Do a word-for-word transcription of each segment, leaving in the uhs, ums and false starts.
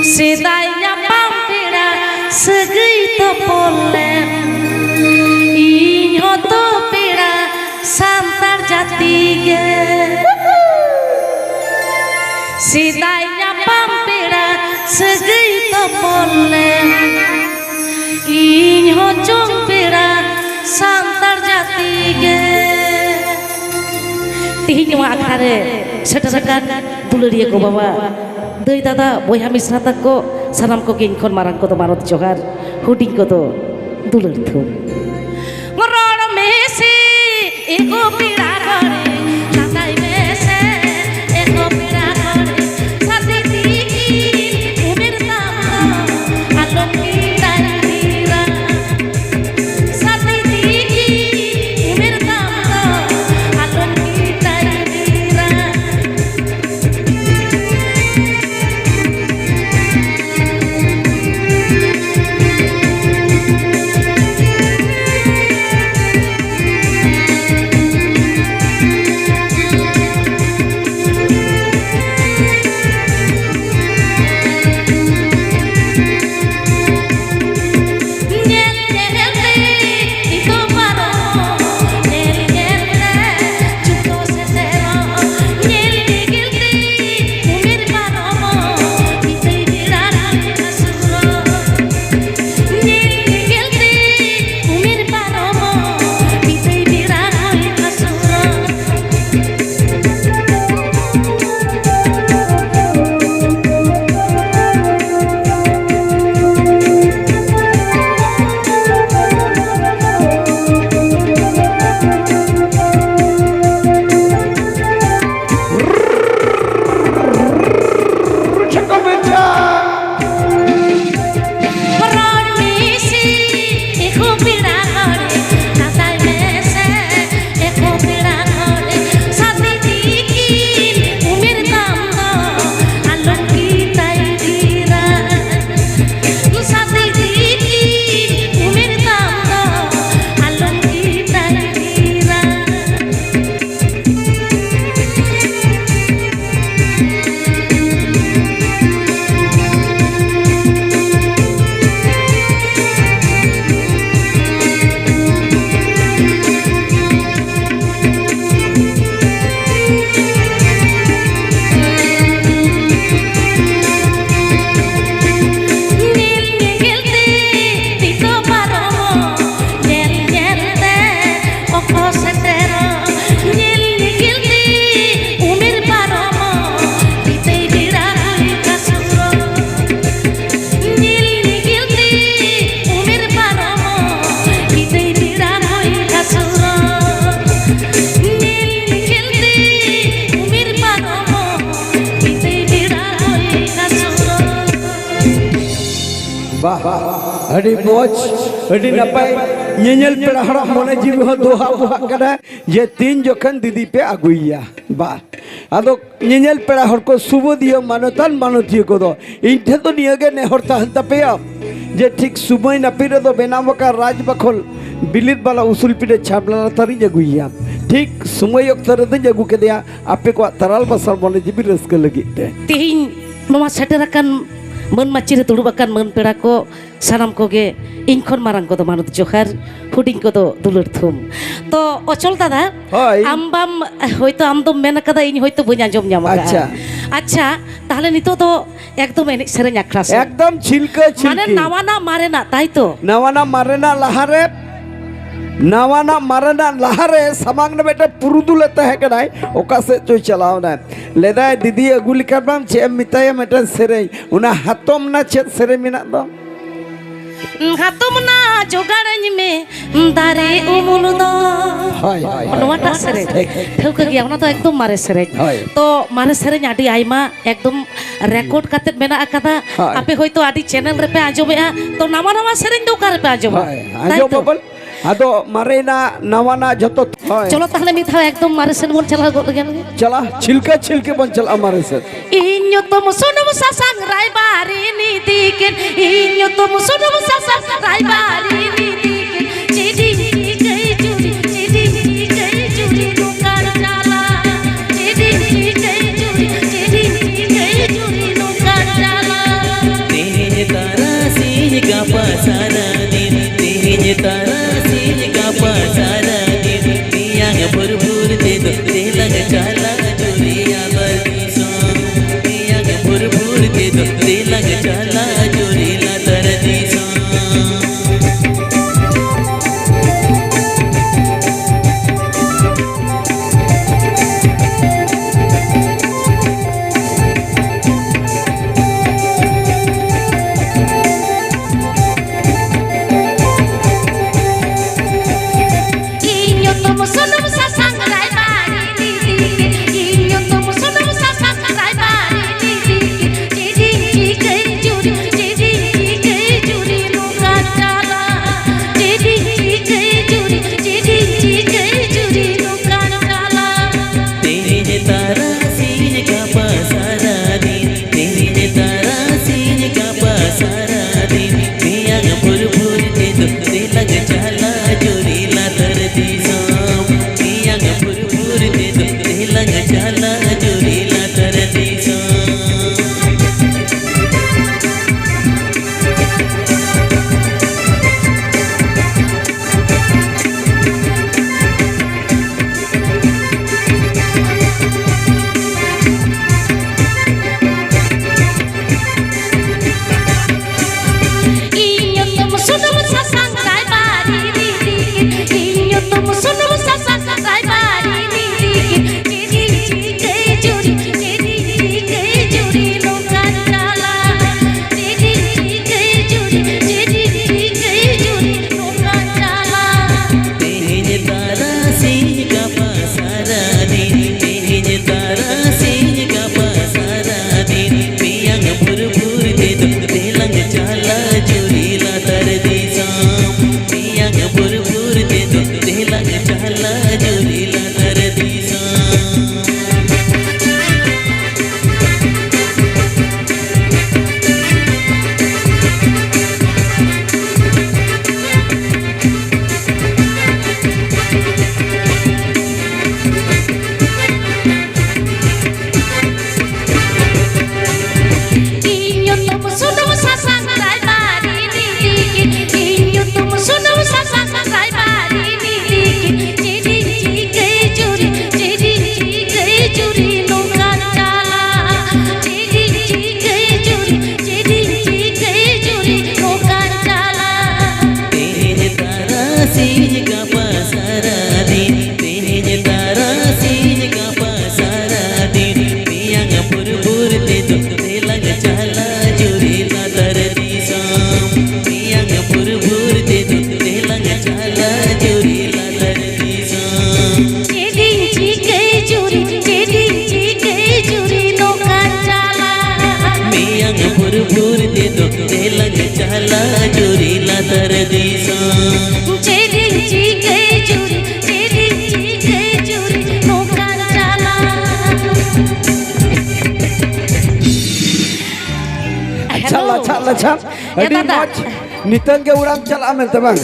ᱥᱮᱫᱟᱭ ᱧᱟᱯᱟᱢ ᱯᱮᱲᱟ ᱥᱟᱹᱜᱟᱹᱭ ᱛᱚᱯᱚᱞ ᱞᱮᱱ, ᱤᱧ ᱦᱚᱸᱛᱚ ᱯᱮᱲᱟ ᱥᱟᱱᱛᱟᱲ ᱡᱟᱹᱛᱤ ᱜᱮ᱾ ᱥᱮᱫᱟᱭ ᱧᱟᱯᱟᱢ ᱯᱮᱲᱟ ᱥᱟᱹᱜᱟᱹᱭ ᱛᱚᱯᱚᱞ ᱞᱮᱱ, ᱤᱧ ᱦᱚᱸ ᱪᱚᱝ ᱯᱮᱲᱟ ᱥᱟᱱᱛᱟᱲ ᱡᱟᱹᱛᱤ ᱜᱮ᱾ ᱛᱮᱦᱮᱧ ᱱᱚᱣᱟ ᱟᱠᱷᱲᱟ ᱨᱮ ᱥᱮᱴᱮᱨ ᱟᱠᱟᱱ ᱫᱩᱞᱟᱹᱲᱤᱭᱟᱹ ᱜᱚ ᱵᱟᱵᱟ, ᱫᱟᱹᱭ ᱫᱟᱫᱟ, ᱵᱚᱭᱦᱟ ᱢᱤᱥᱨᱟ ᱛᱟᱠᱚ, ᱥᱟᱱᱟᱢ ᱠᱚᱜᱮ ᱤᱧ ᱠᱷᱚᱱ ᱢᱟᱨᱟᱝ ᱠᱚᱫᱚ ᱢᱟᱱᱚᱛ ᱡᱚᱦᱟᱨ, ᱦᱩᱰᱤᱧ ᱠᱚᱫᱚ ᱫᱩᱞᱟᱹᱲ ᱛᱷᱩᱢ᱾ ᱨᱚᱲ ᱢᱮᱥᱮ ᱮᱜᱳ ᱯᱮᱲᱟ ᱠᱚᱨᱮ, ᱞᱟᱸᱫᱟᱭ ᱢᱮᱥᱮ ᱮᱜᱳ ᱯᱮᱲᱟ ᱠᱚᱨᱮ, ᱥᱟᱛᱮ ᱛᱤᱠᱤ ᱩᱢᱮᱨ ᱛᱟᱢ ᱫᱚ ᱟᱞᱚᱢ ᱠᱤᱱᱰᱟᱭ ᱰᱤᱨᱟ᱾ ᱥᱟᱛᱮ ᱛᱤᱠᱤ ᱩᱢᱮᱨ ᱛᱟᱢ ᱫᱚ ᱟᱞᱚᱢ ᱠᱤᱱᱰᱟᱭ ᱰᱤᱨᱟ᱾ ᱵᱟᱦ, ᱟᱹᱰᱤ ᱢᱚᱡᱽ, ᱟᱹᱰᱤ ᱱᱟᱯᱟᱭ᱾ ᱧᱮᱧᱮᱞ ᱯᱮᱲᱟ ᱦᱚᱲᱟᱜ ᱢᱚᱱᱮ ᱡᱤᱣᱤ ᱦᱚᱸ ᱫᱚᱦᱟ ᱵᱚᱦᱟᱜ ᱠᱟᱱᱟ ᱡᱮ ᱛᱤᱱ ᱡᱚᱠᱷᱚᱱ ᱫᱤᱫᱤ ᱯᱮ ᱟᱹᱜᱩᱭᱮᱭᱟ᱾ ᱵᱟᱦ, ᱟᱫᱚ ᱧᱮᱧᱮᱞ ᱯᱮᱲᱟ ᱦᱚᱲ ᱠᱚ, ᱥᱩᱵᱳᱫᱷᱤᱭᱟᱹ ᱢᱟᱱᱚᱛᱟᱱ ᱢᱟᱱᱚᱛᱤᱭᱟᱹ ᱠᱚᱫᱚ, ᱤᱧ ᱴᱷᱮᱱ ᱫᱚ ᱱᱤᱭᱟᱹ ᱜᱮ ᱱᱮᱦᱚᱨ ᱛᱟᱦᱮᱱ ᱛᱟᱯᱮᱭᱟ ᱡᱮ ᱴᱷᱤᱠ ᱥᱩᱢᱟᱹᱭ ᱱᱟᱹᱯᱤᱛ ᱨᱮᱫᱚ ᱵᱮᱱᱟᱣ ᱟᱠᱟᱱ ᱨᱟᱡᱽ ᱵᱟᱠᱷᱳᱞ ᱵᱤᱞᱤᱛ ᱵᱟᱞᱟ ᱩᱥᱩᱞ ᱯᱤᱴᱷᱟᱹ ᱪᱷᱟᱢᱰᱟ ᱞᱟᱛᱟᱨᱤᱧ ᱟᱹᱜᱩᱭᱮᱭᱟ᱾ ᱴᱷᱤᱠ ᱥᱩᱢᱟᱹᱭ ᱚᱠᱛᱚ ᱨᱮᱫᱚᱧ ᱟᱹᱜᱩ ᱠᱮᱫᱮᱭᱟ ᱟᱯᱮ ᱠᱚᱣᱟᱜ ᱛᱟᱨᱟᱞ ᱵᱟᱥᱟᱲ ᱢᱚᱱᱮ ᱡᱤᱣᱤ ᱨᱟᱹᱥᱠᱟᱹ ᱞᱟᱹᱜᱤᱫ ᱛᱮ᱾ ᱛᱮᱦᱮᱧ ᱱᱚᱣᱟ ᱥᱮᱴᱮᱨ ᱟᱠᱟᱱ ᱢᱟᱹᱱ ᱢᱟᱹᱪᱤ ᱨᱮ ᱫᱩᱲᱩᱵ ᱟᱠᱟᱱ ᱢᱟᱹᱱ ᱯᱮᱲᱟ ᱠᱚ, ᱥᱟᱱᱟᱢ ᱠᱚᱜᱮ ᱤᱧ ᱠᱷᱚᱱ ᱢᱟᱨᱟᱝ ᱠᱚᱫᱚ ᱢᱟᱱᱚᱛ ᱡᱚᱦᱟᱨ, ᱦᱩᱰᱤᱧ ᱠᱚᱫᱚ ᱫᱩᱞᱟᱹᱲ ᱛᱷᱩᱢ᱾ ᱛᱚ ᱚᱪᱚᱞ ᱫᱟᱫᱟ, ᱦᱳᱭ᱾ ᱟᱢ ᱵᱟᱢ, ᱦᱳᱭᱛᱳ ᱟᱢ ᱫᱚᱢ ᱢᱮᱱ ᱟᱠᱟᱫᱟ, ᱤᱧ ᱦᱳᱭᱛᱳ ᱵᱟᱹᱧ ᱟᱸᱡᱚᱢ ᱧᱟᱢ ᱟᱠᱟᱫᱟ᱾ ᱟᱪᱪᱷᱟ᱾ ᱟᱪᱪᱷᱟ, ᱛᱟᱦᱞᱮ ᱱᱤᱛᱚᱜ ᱫᱚ ᱮᱠᱫᱚᱢ ᱮᱱᱮᱡ ᱥᱮᱨᱮᱧ ᱟᱠᱷᱲᱟ ᱥᱮ? ᱮᱠᱫᱚᱢ ᱪᱷᱤᱞᱠᱟᱹ ᱢᱟᱱᱮ ᱪᱷᱤᱞᱠᱤ᱾ ᱱᱟᱣᱟᱱᱟᱜ ᱢᱟᱨᱮᱱᱟᱜ, ᱛᱟᱭ ᱛᱚ? ᱱᱟᱣᱟᱱᱟᱜ ᱢᱟᱨᱮᱱᱟᱜ ᱞᱟᱦᱟᱨᱮ, ᱱᱟᱣᱟᱱᱟᱜ ᱢᱟᱨᱮᱱᱟᱜ ᱞᱟᱦᱟᱨᱮ ᱥᱟᱢᱟᱝ ᱨᱮ ᱢᱤᱫᱴᱮᱱ ᱯᱩᱨᱩᱫᱷᱩᱞᱮ ᱛᱟᱦᱮᱸ ᱠᱟᱱᱟᱭ, ᱚᱠᱟ ᱥᱮᱫ ᱪᱚᱭ ᱪᱟᱞᱟᱣ ᱮᱱᱟᱭ᱾ ᱞᱟᱹᱭᱫᱟᱭ, "ᱫᱤᱫᱤ ᱟᱹᱜᱩ ᱞᱮᱠᱷᱟᱱ ᱵᱟᱢ ᱪᱮᱫ ᱮᱢ ᱢᱮᱛᱟᱭᱟ, ᱢᱤᱫᱴᱮᱱ ᱥᱮᱨᱮᱧ, ᱚᱱᱟ ᱦᱟᱛᱚᱢ ᱱᱟ ᱪᱮᱫ ᱥᱮᱨᱮᱧ ᱢᱮᱱᱟᱜ ᱫᱚ?" ᱦᱟᱛᱚᱢ ᱱᱟ ᱡᱚᱜᱟᱲᱟᱹᱧ ᱢᱮ, ᱫᱟᱨᱮ ᱩᱢᱩᱞ ᱫᱚ᱾ ᱦᱳᱭ, ᱦᱳᱭ, ᱦᱳᱭ᱾ ᱱᱚᱣᱟᱴᱟᱜ ᱥᱮᱨᱮᱧ᱾ ᱴᱷᱤᱠ, ᱴᱷᱤᱠ᱾ ᱴᱷᱟᱹᱣᱠᱟᱹ ᱜᱮᱭᱟ, ᱚᱱᱟ ᱫᱚ ᱮᱠᱫᱚᱢ ᱢᱟᱨᱮ ᱥᱮᱨᱮᱧ᱾ ᱦᱳᱭ᱾ ᱛᱚ, ᱢᱟᱨᱮ ᱥᱮᱨᱮᱧ ᱟᱹᱰᱤ ᱟᱭᱢᱟ ᱮᱠᱫᱚᱢ ᱨᱮᱠᱚᱨᱰ ᱠᱟᱛᱮᱫ ᱢᱮᱱᱟᱜ ᱟᱠᱟᱫᱟ᱾ ᱦᱳᱭ᱾ ᱟᱯᱮ ᱦᱚᱭᱛᱳ ᱟᱹᱰᱤ ᱪᱮᱱᱮᱞ ᱨᱮᱯᱮ ᱟᱸᱡᱚᱢᱮᱜᱼᱟ, ᱛᱚ, ᱱᱟᱣᱟ ᱱᱟᱣᱟ ᱥᱮᱨᱮᱧ ᱫᱚ ᱚᱠᱟ ᱨᱮᱯᱮ ᱟᱸᱡᱚᱢᱟ? ᱦᱳᱭ, ᱛᱟᱭ ᱛᱚ? ᱟᱸᱡᱚᱢ ᱟᱵᱚᱱ᱾ ᱟᱫᱚ ᱢᱟᱨᱮᱱᱟᱜ, ᱱᱟᱣᱟᱱᱟᱜ ᱡᱷᱚᱛᱚ᱾ ᱦᱳᱭ᱾ ᱪᱚᱞᱚ, ᱛᱟᱦᱞᱮ ᱢᱤᱫ ᱫᱷᱟᱣ ᱮᱠᱫᱚᱢ ᱢᱟᱨᱮ ᱥᱮᱨᱮᱧ ᱵᱚᱱ ᱪᱟᱞᱟᱣ ᱜᱚᱫ ᱞᱮᱜᱮ᱾ ᱪᱟᱞᱟᱜ, ᱪᱷᱤᱞᱠᱟᱹ ᱪᱷᱤᱞᱠᱤ ᱵᱚᱱ ᱪᱟᱞᱟᱜᱼᱟ ᱢᱟᱨᱮ ᱥᱮᱫ᱾ ᱤᱧ ᱧᱩᱛᱩᱢ ᱥᱩᱱᱩᱢ ᱥᱟᱥᱟᱝ ᱨᱟᱭᱵᱟᱨᱤᱱ ᱤᱫᱤ ᱠᱮᱫ, ᱤᱧ ᱧᱩᱛᱩᱢ ᱥᱩᱱᱩᱢ ᱥᱟᱥᱟᱝ ᱨᱟᱭᱵᱟᱨᱤᱱ ᱤᱫᱤ ᱠᱮᱫ, ᱪᱮᱫᱤᱧ ᱪᱤᱠᱟᱹᱭ ᱪᱩᱨᱤ, ᱪᱮᱫᱤᱧ ᱪᱤᱠᱟᱹᱭ ᱪᱩᱨᱤ ᱱᱚᱝᱠᱟᱱ ᱡᱟᱞᱟ, ᱪᱮᱫᱤᱧ ᱪᱤᱠᱟᱹᱭ ᱪᱩᱨᱤ, ᱪᱮᱫᱤᱧ ᱪᱤᱠᱟᱹᱭ ᱪᱩᱨᱤ ᱱᱚᱝᱠᱟᱱ ᱡᱟᱞᱟ᱾ ᱛᱮᱦᱮᱧ ᱛᱟᱨᱟᱥᱤᱧ ᱜᱟᱯᱟ ᱥᱟᱨᱟ ᱫᱤᱱ, ᱛᱮᱦᱮᱧ ᱛᱟᱨᱟᱥᱤᱧ ᱜᱟᱯᱟ ᱥᱟᱨᱟ ᱫᱤᱱ, ᱢᱮᱭᱟᱝ ᱵᱷᱳᱨ ᱵᱷᱳᱨ ᱛᱮᱫᱚ ᱫᱮᱞᱟᱝ ᱪᱟᱞᱟᱜ ᱡᱩᱨᱤ ᱟᱵᱟᱨ ᱫᱤᱥᱚᱢ᱾ ᱢᱮᱭᱟᱝ ᱵᱷᱳᱨ ᱵᱷᱳᱨ ᱛᱮᱫᱚ ᱫᱮᱞᱟᱝ ᱪᱟᱞᱟᱜ ᱡᱩᱨᱤ ᱞᱟᱛᱟᱨ ᱫᱤᱥᱚᱢ᱾ ᱤᱧ ᱧᱩᱛᱩᱢ ᱥᱩᱱᱩᱢ ᱥᱟᱥᱟᱝ ᱨᱟᱭᱵᱟᱨᱤᱱ ᱤᱫᱤ ᱠᱮᱫ, ᱤᱧ ᱧᱩᱛᱩᱢ ᱥᱩᱱᱩᱢ ᱥᱟᱥᱟᱝ ᱨᱟᱭᱵᱟᱨᱤᱱ ᱤᱫᱤ ᱠᱮᱫ, ᱪᱮᱫᱤᱧ ᱪᱤᱠᱟᱹᱭ ᱪᱩᱨᱤ, ᱭᱟᱝ ᱵᱷᱩᱨ ᱵᱷᱩᱨ ᱛᱮᱫᱚ ᱫᱮᱞᱟᱝ ᱪᱟᱞᱟ ᱡᱩᱨᱤ ᱞᱟᱛᱟᱨ ᱫᱤᱥᱚᱢ᱾ ᱪᱮᱫᱤᱧ ᱪᱤᱠᱟᱹᱭ ᱡᱩᱨᱤ, ᱪᱮᱫᱤᱧ ᱪᱤᱠᱟᱹᱭ ᱡᱩᱨᱤ, ᱱᱚᱝᱠᱟᱱ ᱡᱟᱞᱟ᱾ ᱟᱪᱪᱷᱟ, ᱦᱮᱞᱳ᱾ ᱞᱟᱪᱷᱟ, ᱞᱟᱪᱷᱟ᱾ ᱮ ᱟᱹᱰᱤ ᱫᱟᱫᱟ᱾ ᱢᱚᱡᱽ᱾ ᱱᱤᱛᱚᱝ ᱜᱮ ᱚᱲᱟᱜ ᱮᱢ ᱪᱟᱞᱟᱜᱼᱟ ᱢᱮᱱᱛᱮ ᱵᱟᱝ?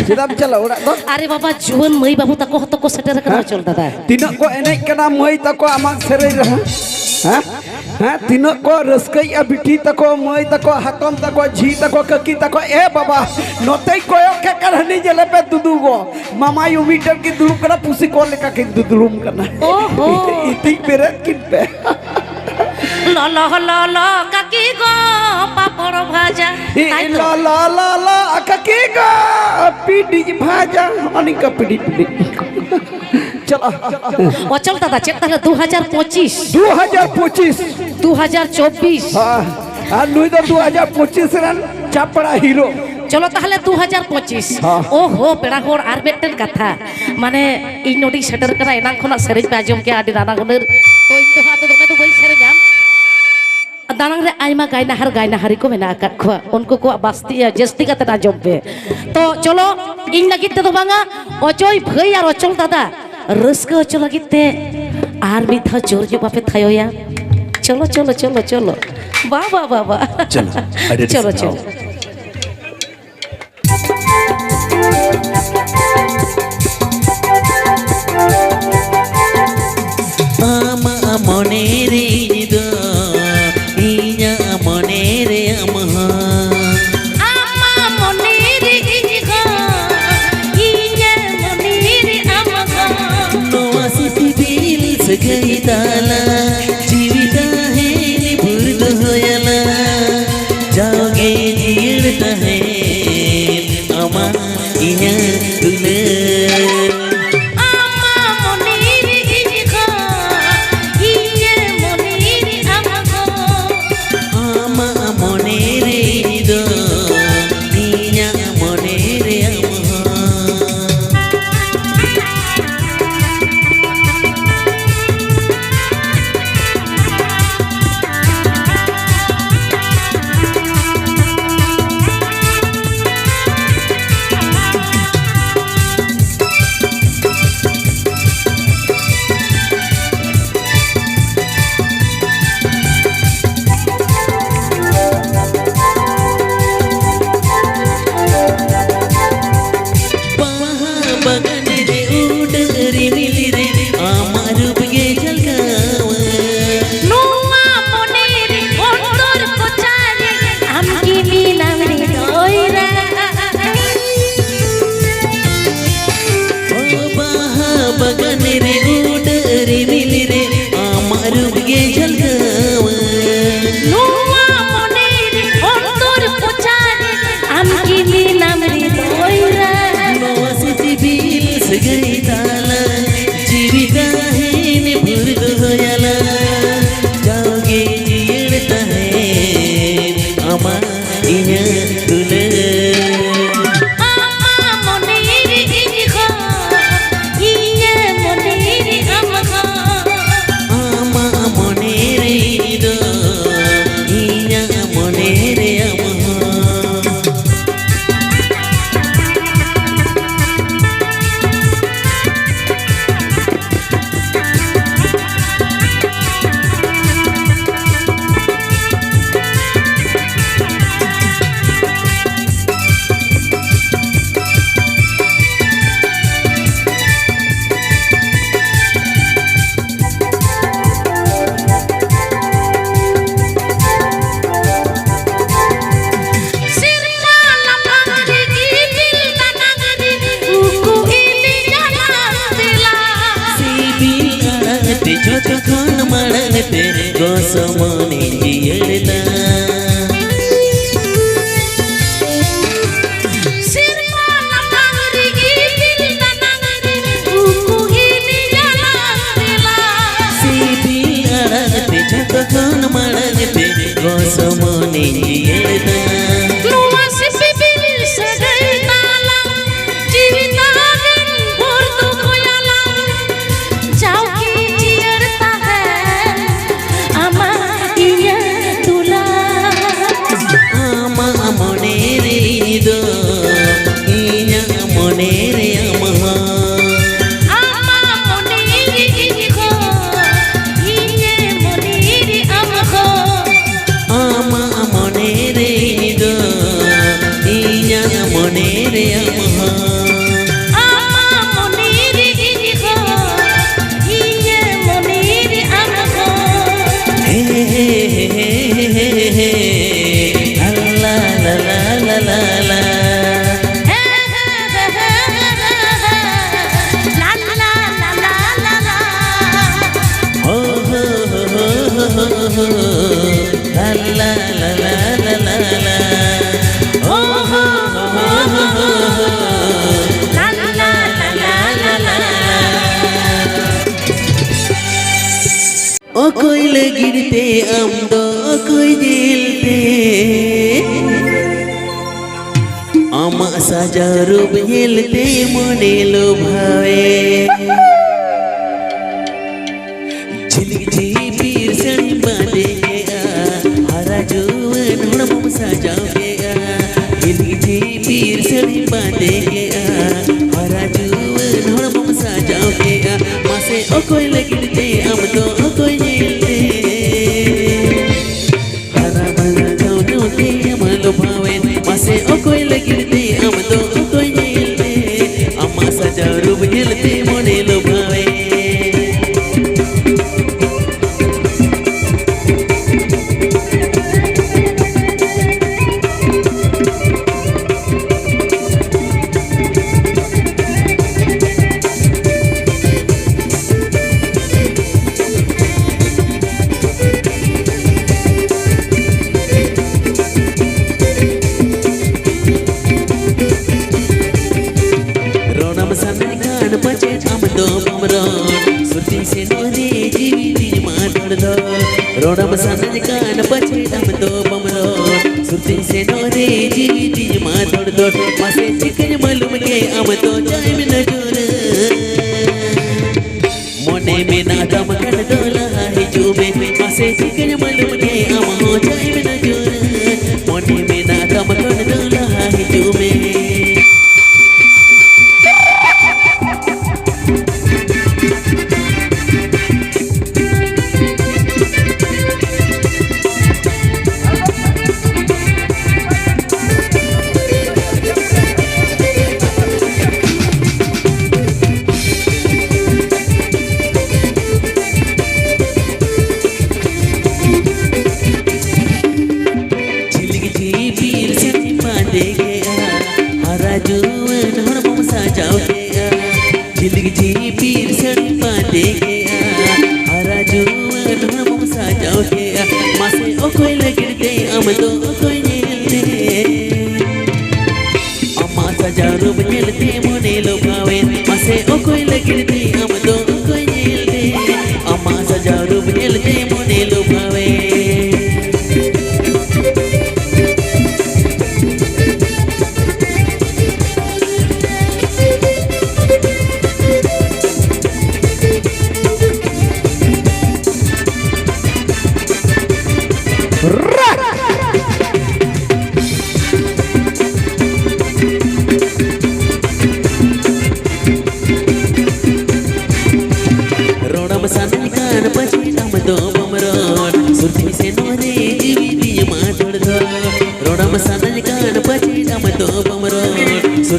ᱪᱮᱫᱟᱜ ᱮᱢ ᱪᱟᱞᱟᱜᱼᱟ ᱚᱲᱟᱜ ᱫᱚ? ᱟᱨᱮ ᱵᱟᱵᱟ, ᱡᱩᱣᱟᱹᱱ ᱢᱟᱹᱭ ᱵᱟᱹᱵᱩ ᱛᱟᱠᱚ ᱦᱚᱸᱛᱚ ᱠᱚ ᱥᱮᱴᱮᱨ ᱟᱠᱟᱱᱟ, ᱦᱮᱸ? ᱚᱪᱚᱞ ᱫᱟᱫᱟ᱾ ᱛᱤᱱᱟᱹᱜ ᱠᱚ ᱮᱱᱮᱡ ᱠᱟᱱᱟ ᱢᱟᱹᱭ ᱛᱟᱠᱚ ᱟᱢᱟᱜ ᱥᱮᱨᱮᱧ ᱨᱮ, ᱦᱮᱸ? ᱦᱮᱸ? ᱦᱮᱸ, ᱛᱤᱱᱟᱹᱜ ᱠᱚ ᱨᱟᱹᱥᱠᱟᱹᱭᱮᱫᱼᱟ ᱵᱤᱴᱤ ᱛᱟᱠᱚ, ᱢᱟᱹᱭ ᱛᱟᱠᱚ, ᱦᱟᱛᱚᱢ ᱛᱟᱠᱚ, ᱡᱷᱤ ᱛᱟᱠᱚ, ᱠᱟᱹᱠᱤ ᱛᱟᱠᱚ᱾ ᱮ ᱵᱟᱵᱟ, ᱱᱚᱛᱮᱧ ᱠᱚᱭᱚᱜ ᱠᱮᱫ ᱠᱟᱱ ᱦᱟᱹᱱᱤ ᱧᱮᱞᱮ ᱯᱮ ᱫᱩᱫᱩ ᱜᱚ᱾ ᱢᱟᱢᱟᱭᱩ ᱢᱤᱫᱴᱮᱱ ᱠᱤᱱ ᱫᱩᱲᱩᱵ ᱠᱟᱱᱟ, ᱯᱩᱥᱤ ᱠᱚ ᱞᱮᱠᱟ ᱠᱤᱱ ᱫᱩᱫᱲᱩᱢ ᱠᱟᱱᱟ᱾ ᱳᱦᱳ᱾ ᱤᱛᱤᱧ ᱵᱮᱨᱮᱫ ᱠᱤᱱ ᱯᱮ᱾ ᱞᱚᱞᱚ ᱞᱚᱞᱚ ᱠᱟᱹᱠᱤ ᱜᱚ ᱯᱟᱯᱚᱲ ᱵᱷᱟᱡᱟ᱾ ᱦᱤ, ᱛᱟᱭ ᱛᱚ᱾ ᱞᱚᱞᱚ ᱞᱚᱞᱚ ᱠᱟᱹᱠᱤ ᱜᱚ ᱯᱤᱰᱤᱡ ᱵᱷᱟᱡᱟ᱾ ᱦᱚᱸᱜᱼᱚ ᱱᱤᱝᱠᱟ ᱯᱤᱰᱤᱡ ᱯᱤᱰᱤᱡ᱾ ᱪᱟᱞᱟᱜ᱾ ᱚᱪᱚᱞ ᱫᱟᱫᱟ, ᱪᱮᱫ ᱛᱟᱦᱞᱮ ᱫᱩ ᱦᱟᱡᱟᱨ ᱯᱚᱸᱪᱤᱥ? ᱫᱩ ᱦᱟᱡᱟᱨ ᱯᱚᱸᱪᱤᱥ᱾ ᱫᱩ ᱦᱟᱡᱟᱨ ᱪᱚᱵᱵᱤᱥ᱾ ᱦᱮᱸ᱾ ᱟᱨ ᱱᱩᱭ ᱫᱚ ᱫᱩ ᱦᱟᱡᱟᱨ ᱯᱚᱸᱪᱤᱥ ᱨᱮᱱ ᱪᱟᱯᱲᱟ ᱦᱤᱨᱳ᱾ ᱪᱚᱞᱚ ᱛᱟᱦᱞᱮ ᱫᱩ ᱦᱟᱡᱟᱨ ᱯᱚᱸᱪᱤᱥ᱾ ᱦᱮᱸ᱾ ᱳᱦᱳ, ᱯᱮᱲᱟ ᱦᱚᱲ, ᱟᱨ ᱢᱤᱫᱴᱮᱱ ᱠᱟᱛᱷᱟ᱾ ᱢᱟᱱᱮ, ᱤᱧ ᱱᱚᱰᱮᱧ ᱥᱮᱴᱮᱨ ᱠᱟᱱᱟ, ᱮᱱᱟᱝ ᱠᱷᱚᱱᱟᱜ ᱥᱮᱨᱮᱧ ᱯᱮ ᱟᱸᱡᱚᱢ ᱠᱮᱜᱼᱟ, ᱟᱹᱰᱤ ᱱᱟᱱᱟ ᱦᱩᱱᱟᱹᱨ᱾ ᱛᱚ, ᱤᱧ ᱫᱚ ᱦᱟᱸᱜ ᱟᱫᱚ ᱫᱚᱢᱮ ᱫᱚ ᱵᱟᱹᱧ ᱥᱮᱨᱮᱧᱟ᱾ ᱫᱟᱱᱟᱝ ᱨᱮ ᱟᱭᱢᱟ ᱜᱟᱭᱱᱟᱦᱟᱨ ᱜᱟᱭᱱᱟᱦᱟᱨᱤ ᱠᱚ ᱢᱮᱱᱟᱜ ᱟᱠᱟᱫ ᱠᱚᱣᱟ, ᱩᱱᱠᱩ ᱠᱚᱣᱟᱜ ᱵᱟᱥᱛᱤ, ᱡᱟᱹᱥᱛᱤ ᱠᱟᱛᱮ ᱟᱸᱡᱚᱢ ᱯᱮ᱾ ᱛᱚ, ᱪᱚᱞᱚ, ᱤᱧ ᱞᱟᱹᱜᱤᱫ ᱛᱮᱫᱚ ᱵᱟᱝᱟ, ᱚᱪᱚᱭ ᱵᱷᱟᱹᱭ ᱟᱨ ᱚᱪᱚᱞ ᱫᱟᱫᱟ ᱨᱟᱹᱥᱠᱟᱹ ᱦᱚᱪᱚ ᱞᱟᱹᱜᱤᱫ ᱛᱮ ᱟᱨ ᱢᱤᱫ ᱫᱷᱟᱣ ᱡᱳᱨ ᱧᱚᱜ ᱵᱟᱯᱮ ᱛᱷᱟᱭᱚᱭᱟ? ᱪᱚᱞᱚ, ᱪᱚᱞᱚ, ᱪᱚᱞᱚ, ᱪᱚᱞᱚ᱾ ᱵᱟ, ᱵᱟ, ᱵᱟ, ᱵᱟ᱾ ᱪᱚᱞᱚ, ᱟᱹᱰᱤ ᱟᱹᱰᱤ ᱪᱚᱞᱚ, ᱥᱟᱨᱦᱟᱣ᱾ ᱪᱚᱞᱚ᱾ ᱟᱢᱟᱜ ᱢᱚᱱᱮ ᱨᱮ ᱤᱧ ᱫᱚ, ᱤᱧᱟᱹᱜ ᱢᱚᱱᱮ ᱨᱮ ᱟᱢ ᱦᱚᱸ᱾ ᱟᱢᱟᱜ ᱢᱚᱱᱮ ᱨᱮ ᱤᱧ ᱦᱚᱸ, ᱤᱧᱟᱹᱜ ᱢᱚᱱᱮ ᱨᱮ ᱟᱢ ᱦᱚᱸ᱾ ᱱᱚᱣᱟ ᱥᱤᱯᱤᱵᱤᱞ ᱥᱟᱹᱜᱟᱹᱭ ᱛᱟᱞᱟ, ᱡᱤᱣᱤ ᱛᱟᱦᱮᱱ ᱵᱷᱩᱨ ᱫᱚᱦᱚᱭᱟᱞᱟ᱾ ᱡᱟᱣᱜᱮ ᱡᱤᱭᱟᱹᱲ ᱛᱟᱦᱮᱱ ᱟᱢᱟᱜ ᱤᱧᱟᱹᱜ ᱫᱩᱞᱟᱹᱲ᱾ ᱟᱢᱟᱜ ᱢᱚᱱᱮ ᱨᱮ ᱤᱧ ᱠᱷᱚᱱ, ᱤᱧᱟᱹᱜ ᱢᱚᱱᱮ ᱨᱮ ᱟᱢ ᱠᱷᱚᱱ᱾ ᱟᱢᱟᱜ ᱢᱚᱱᱮ ᱨᱮ ᱤᱧ ᱫᱚ, ᱤᱧᱟᱹᱜ ᱢᱚᱱᱮ ᱨᱮ ᱟᱢ ᱦᱚᱸ᱾ ᱢᱟ ᱤᱧᱟᱹᱜ ᱫᱩᱞᱟᱹᱲ᱾ ᱟᱢᱟᱜ ᱢᱚᱱᱮ ᱨᱮ ᱤᱧ ᱦᱚᱸ, ᱤᱧᱟᱹᱜ ᱢᱚᱱᱮ ᱨᱮ ᱟᱢ ᱦᱚᱸ᱾ ᱟᱢᱟᱜ ᱢᱚᱱᱮ ᱨᱮ ᱤᱧ ᱫᱚ, ᱤᱧᱟᱹᱜ ᱢᱚᱱᱮ ᱨᱮ ᱟᱢ ᱦᱚᱸ᱾ ᱥᱮᱨᱢᱟ ᱞᱟᱯᱷᱟᱝ ᱨᱮ ᱤᱯᱤᱞ ᱫᱟᱱᱟᱝ ᱨᱮ ᱩᱠᱩ ᱤᱞᱤ ᱡᱟᱱᱟᱢ ᱛᱮᱞᱟ᱾ ᱥᱤᱵᱤᱞ ᱟᱲᱟᱝ ᱛᱮ ᱡᱚᱛᱚ ᱠᱷᱚᱱ ᱢᱟᱲᱟᱝ ᱛᱮ ᱜᱚᱥᱚᱢᱚᱱᱤᱧ ᱡᱤᱭᱟᱹᱲ ᱮᱫᱟ᱾ ᱥᱮᱨᱢᱟ ᱞᱟᱯᱷᱟᱝ ᱨᱮ ᱤᱯᱤᱞ ᱫᱟᱱᱟᱝ ᱨᱮ ᱩᱠᱩ ᱤᱞᱤ ᱡᱟᱱᱟᱢ ᱛᱮᱞᱟ᱾ ᱥᱤᱵᱤᱞ ᱟᱲᱟᱝ ᱛᱮ ᱡᱚᱛᱚ ᱠᱷᱚᱱ ᱢᱟᱲᱟᱝ ᱛᱮ ᱜᱚᱥᱚᱢᱚᱱᱤᱧ ᱡᱤᱭᱟᱹᱲ ᱮᱫᱟ᱾ ᱱᱚᱣᱟ ᱥᱤᱵᱤᱞ ᱥᱟᱹᱜᱟᱹᱭ ᱛᱟᱞᱟᱝ ᱡᱤᱣᱤ ᱛᱟᱞᱟᱝ ᱵᱷᱳᱨ ᱫᱚ ᱠᱚᱭᱟᱞᱟᱝ᱾ ᱡᱟᱣᱜᱮ ᱡᱤᱭᱟᱹᱲ ᱛᱟᱦᱮᱱ ᱟᱢᱟᱜ ᱤᱧᱟᱹᱜ ᱫᱩᱞᱟᱹᱲ᱾ ᱟᱢᱟᱜ ᱢᱚᱱᱮ ᱨᱮ ᱤᱧ ᱫᱚ, ᱤᱧᱟᱹᱜ ᱢᱚᱱᱮ ᱨᱮ ᱟᱢ ᱦᱚᱸ᱾ ᱟᱢᱟᱜ ᱢᱚᱱᱮ ᱨᱮ ᱤᱧ ᱦᱚᱸ, ᱤᱧᱟᱹᱜ ᱢᱚᱱᱮ ᱨᱮ ᱟᱢ ᱦᱚᱸ᱾ ᱟᱢᱟᱜ ᱢᱚᱱᱮ ᱨᱮ ᱤᱧ ᱫᱚ, ᱤᱧᱟᱹᱜ ᱢᱚᱱᱮ ᱨᱮ ᱟᱢ ᱦᱚᱸ᱾ ᱟᱢᱟᱜ ᱢᱚᱱᱮ ᱨᱮ ᱤᱧ ᱦᱚᱸ, ᱤᱧᱟᱹᱜ ᱢᱚᱱᱮ ᱨᱮ ᱟᱢ ᱦᱚᱸ᱾ ᱦᱮ, ᱦᱮ, ᱦᱮ, ᱦᱮ, ᱦᱮ, ᱦᱮ, ᱦᱮ, ᱦᱮ, ᱞᱟ, ᱞᱟ, ᱞᱟ, ᱞᱟ, ᱞᱟ, ᱞᱟ, ᱞᱟ᱾ ᱦᱮ, ᱦᱮ, ᱦᱮ, ᱦᱮ, ᱦᱮ, ᱦᱮ, ᱦᱮ, ᱞᱟ, ᱞᱟ, ᱞᱟ, ᱞᱟ, ᱞᱟ, ᱞᱟ᱾ ᱦᱳ, ᱦᱳ, ᱦᱳ, ᱦᱳ, ᱦᱳ, ᱦᱳ, ᱦᱳ, ᱞᱟ, ᱞᱟ, ᱞᱟ, ᱞᱟ, ᱞᱟ, ᱞᱟ, ᱞᱟ। ᱳ ᱦᱳ, ᱦᱳ, ᱦᱳ, ᱦᱳ, ᱦᱳ, ᱦᱳ, ᱞᱟ, ᱞᱟ, ᱞᱟ, ᱞᱟ, ᱞᱟ, ᱞᱟ। ᱚᱠᱚᱭ ᱞᱟᱹᱜᱤᱫ ᱛᱮ ᱟᱢ ᱫᱚ ᱚᱠᱚᱭ ᱧᱮᱞ ᱛᱮ? ᱥᱟᱡᱟᱣ ᱨᱩᱯ ᱧᱮᱞᱛᱮ ᱢᱚᱱᱮ ᱞᱚᱵᱷᱟᱣᱮ᱾ ᱡᱷᱤᱞᱤᱠ ᱡᱷᱤᱯᱤᱨ ᱥᱟᱹᱲᱤᱢ ᱵᱟᱸᱫᱮ ᱠᱮᱜᱼᱟ, ᱦᱟᱨᱟ ᱡᱩᱣᱟᱹᱱ ᱦᱚᱲᱢᱚᱢ ᱥᱟᱡᱟᱣ ᱠᱮᱜᱼᱟ᱾ ᱡᱷᱤᱞᱤᱠ ᱡᱷᱤᱯᱤᱨ ᱥᱟᱹᱲᱤᱢ ᱵᱟᱸᱫᱮ ᱠᱮᱜᱼᱟ, ᱦᱟᱨᱟ ᱡᱩᱣᱟᱹᱱ ᱦᱚᱲᱢᱚᱢ ᱥᱟᱡᱟᱣ ᱠᱮᱜᱼᱟ᱾ ᱢᱟᱥᱮ ᱚᱠᱚᱭ ᱞᱟᱹᱜᱤᱫ ᱛᱮ ᱟᱢ ᱫᱚ ᱚᱠᱚᱭ ᱧᱮᱞᱛᱮ? ᱦᱟᱨᱟ ᱵᱟᱲᱟ ᱡᱟᱣ ᱡᱟᱣᱛᱮ ᱟᱢ ᱞᱚᱵᱷᱟᱣᱮᱱ, ᱢᱟᱥᱮ ᱚᱠᱚᱭ ᱞᱟᱹᱜᱤᱫ ᱛᱮ ᱟᱢ ᱫᱚ ᱚᱠᱚᱭ ᱧᱮᱞᱛᱮ? ᱟᱢᱟᱜ ᱥᱟᱡᱟᱣ ᱨᱩᱯ ᱧᱮᱞᱛᱮ ᱢᱚᱱᱮ ᱞᱚᱵᱷᱟᱣᱮᱱ᱾ ᱨᱚᱲᱟᱢ ᱥᱟᱱᱟᱧ ᱠᱷᱟᱱ ᱯᱟᱪᱮᱫ ᱟᱢ ᱫᱚ ᱵᱟᱢ ᱨᱚᱲ, ᱥᱩᱨᱛᱤᱧ ᱥᱮᱱᱚᱜ ᱨᱮ ᱡᱤᱣᱤ ᱛᱤᱧ ᱢᱟ ᱫᱷᱚᱲ ᱫᱷᱚᱲ᱾ ᱨᱚᱲᱟᱢ ᱥᱟᱱᱟᱧ ᱠᱷᱟᱱ ᱯᱟᱪᱮᱫ ᱟᱢ ᱫᱚ ᱵᱟᱢ ᱨᱚᱲ, ᱥᱩᱨᱛᱤᱧ ᱥᱮᱱᱚᱜ ᱨᱮ ᱡᱤᱣᱤ ᱛᱤᱧ ᱢᱟ ᱫᱷᱚᱲ ᱫᱷᱚᱲ᱾ ᱢᱟᱥᱮ ᱪᱤᱠᱟᱹᱧ ᱢᱟᱞᱩᱢ ᱜᱮ ᱟᱢ ᱫᱚ ᱪᱟᱭᱢ ᱱᱚᱡᱚᱨ? ᱢᱚᱱᱮ ᱢᱮᱱᱟᱜ ᱛᱟᱢ ᱠᱷᱟᱱ ᱫᱚ ᱞᱟᱦᱟ ᱦᱤᱡᱩᱜ ᱢᱮ, ᱢᱟᱥᱮ ᱪᱤᱠᱟᱹᱧ ᱢᱟᱞᱩᱢ ᱜᱮ ᱟᱢ ᱦᱚᱸ ᱪᱟᱭᱢ ᱱᱚᱡᱚᱨ? ᱢᱚᱱᱮ ᱢᱮᱱᱟᱜ ᱛᱟᱢ ᱠᱷᱟᱱ ᱫᱚ ᱞᱟᱦᱟ ᱦᱤᱡᱩᱜ ᱢᱮ᱾ ᱡᱷᱤᱞᱤᱠ ᱡᱷᱤᱯᱤᱨ ᱥᱟᱹᱲᱤᱢ ᱵᱟᱸᱫᱮ ᱠᱮᱜᱼᱟ, ᱦᱟᱨᱟ ᱡᱩᱣᱟᱹᱱ ᱦᱚᱲᱢᱚᱢ ᱥᱟᱡᱟᱣ ᱠᱮᱜᱼᱟ᱾ ᱡᱷᱤᱞᱤᱠ ᱡᱷᱤᱯᱤᱨ ᱥᱟᱹᱲᱤᱢ ᱵᱟᱸᱫᱮ ᱠᱮᱜᱼᱟ, ᱦᱟᱨᱟ ᱡᱩᱣᱟᱹᱱ ᱦᱚᱲᱢᱚᱢ ᱥᱟᱡᱟᱣ ᱠᱮᱜᱼᱟ᱾ ᱢᱟᱥᱮ ᱚᱠᱚᱭ ᱞᱟᱹᱜᱤᱫ ᱛᱮ ᱟᱢ ᱫᱚ ᱚᱠᱚᱭ ᱧᱮᱞᱛᱮ? ᱟᱢᱟᱜ ᱥᱟᱡᱟᱣ ᱨᱩᱯ ᱧᱮᱞᱛᱮ ᱢᱚᱱᱮ ᱞᱚᱵᱷᱟᱣᱮᱱ, ᱢᱟᱥᱮ ᱚᱠᱚᱭ ᱞᱟᱹᱜᱤᱫ ᱛᱮ ᱟᱢ ᱫᱚ ᱚᱠᱚᱭ ᱧᱮᱞᱛᱮ? ᱟᱢᱟᱜ ᱥᱟᱡᱟᱣ ᱨᱩᱯ ᱧᱮᱞᱛᱮ ᱢᱚᱱᱮ ᱞᱚᱵᱷᱟᱣᱮᱱ᱾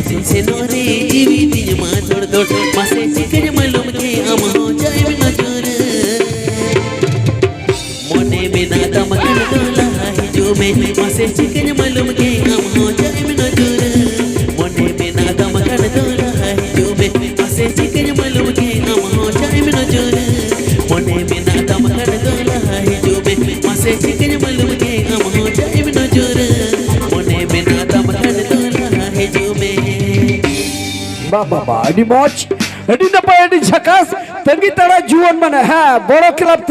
ᱥᱮᱱᱚᱜ ᱨᱮ ᱡᱤᱣᱤ ᱛᱤᱧ ᱢᱟ ᱫᱚᱲ ᱫᱚᱲ, ᱢᱟᱥᱮ ᱪᱤᱠᱟᱹᱧ ᱢᱟᱞᱩᱢ ᱜᱮ ᱟᱢ ᱦᱚᱸ ᱪᱟᱜ ᱮᱢ ᱱᱚᱡᱚᱨ᱾ ᱢᱚᱱᱮ ᱢᱮᱱᱟᱜ ᱛᱟᱢ ᱠᱷᱟᱱ ᱫᱚ ᱞᱟᱦᱟ ᱦᱤᱡᱩᱜ ᱢᱮ, ᱢᱟᱥᱮ ᱪᱤᱠᱟᱹᱧ ᱢᱟᱞᱩᱢ ᱜᱮ ᱟᱢ ᱦᱚᱸ ᱪᱟᱜ ᱮᱢ ᱱᱚᱡᱚᱨ᱾ ᱢᱚᱱᱮ ᱢᱮᱱᱟᱜ ᱛᱟᱢ ᱠᱷᱟᱱ ᱫᱚ ᱞᱟᱦᱟ ᱦᱤᱡᱩᱜ ᱢᱮ, ᱢᱟᱥᱮ ᱪᱤᱠᱟᱹᱧ ᱢᱟᱞᱩᱢ ᱜᱮ ᱟᱢ ᱦᱚᱸ ᱪᱟᱜ ᱮᱢ ᱱᱚᱡᱚᱨ᱾ ᱢᱚᱱᱮ ᱢᱮᱱᱟᱜ ᱛᱟᱢ ᱠᱷᱟᱱ ᱫᱚ ᱞᱟᱦᱟ ᱦᱤᱡᱩᱜ ᱢᱮ, ᱢᱟᱥᱮ ᱪᱤᱠᱟᱹᱧ ᱢᱟᱞᱩᱢ ᱜᱮ ᱟᱢ ᱦᱚᱸ ᱪᱟᱜ ᱮᱢ ᱱᱚᱡᱚᱨ᱾ ᱢᱚᱱᱮ ᱢᱮᱱᱟᱜ ᱛᱟᱢ ᱠᱷᱟᱱ ᱫᱚ ᱞᱟᱦᱟ ᱦᱤᱡᱩᱜ ᱢᱮ᱾ ᱵᱟ ᱵᱟ ᱵᱟ, ᱟᱹᱰᱤ ᱢᱚᱡᱽ, ᱟᱹᱰᱤ ᱱᱟᱯᱟᱭ, ᱟᱹᱰᱤ ᱡᱷᱟᱠᱟᱥ᱾ ᱛᱟᱺᱜᱤ ᱛᱟᱲᱟ ᱡᱩᱣᱟᱹᱱ ᱢᱟᱱᱮ, ᱦᱮᱸ, ᱵᱚᱲᱚ ᱠᱞᱟᱵᱽ